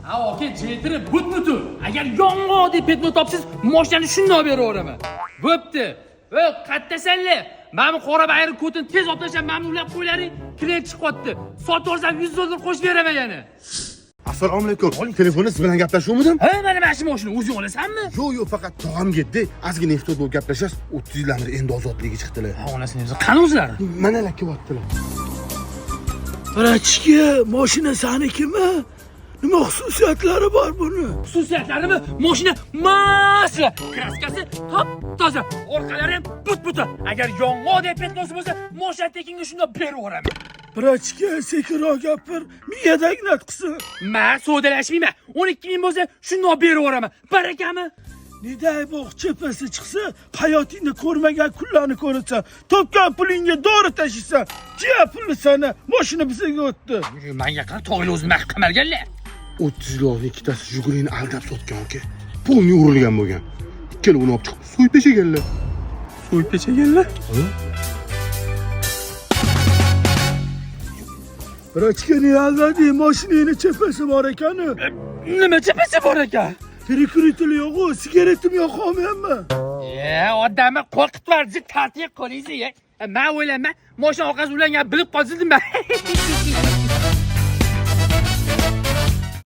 Ha, aka, jetiri but-butun. Agar yong'oqdek пятно topsangiz, mashinani shundoq beraveraman. Bo'pti. Ey, qattasanlar? Mana bu qora bayroq ko'tini tez olib tashlab, mana buni ulab qo'ylaring, klient chiqyapti. Sotib olsam 100 dollar qo'shib beraman yana. Assalomu alaykum. Telefonda siz bilan gaplashuvmidim? Ha, mana shu mashina o'zing olasanmi? Yo'q, yo'q, faqat tog'am ketdi. Ozgina ehtiyot bo'lib gaplashasiz. 30 yildan beri endi ozodlikka chiqdilar. Ha, onasini o'zi qani o'zlari? Manalar kelyaptilar. Brachka, mashina sanikimi? Nima xususiyatlari bor buni? Xususiyatlarimi? Mashina masla, kraskasi top toza, orqalari ham but-butun. Agar yong'oqdek пятно si bo'lsa, mashina tekinga shundoq berib yuboraman. Brachka, sekinroq gapir, miyada qilsin. Ma savdolashmayman. 12 ming bo'lsa, shundoq berib yuboraman. Barakami? Не дай Бог chepasi chiqsa, hayotingda ko'rmagan kunlarni ko'rasan. Topgan pulingga dori tashiysan. Jiya pulni sana, mashina bizga o'tdi. Manga qara, tog'li o'zini mahkam qamalganlar. 30 yil oldin ikkitasi Jigulini aldab sotgan aka. Polni urilgan bo'lgan. Ikkalovini olib chiqib so'yib tashlaganlar. So'yib tashlaganlar? Brachka, ne aldading? Mashinangni chepasi bor ekani. Nima chepasi bor ekan? Перекрытие yo'q-u, sigaretim yoqolmayapman. E, odamni qo'rqitib tartib qo'lingizni. Man o'ylayman, mashina orqasi ulangan bilib qolsin dedim.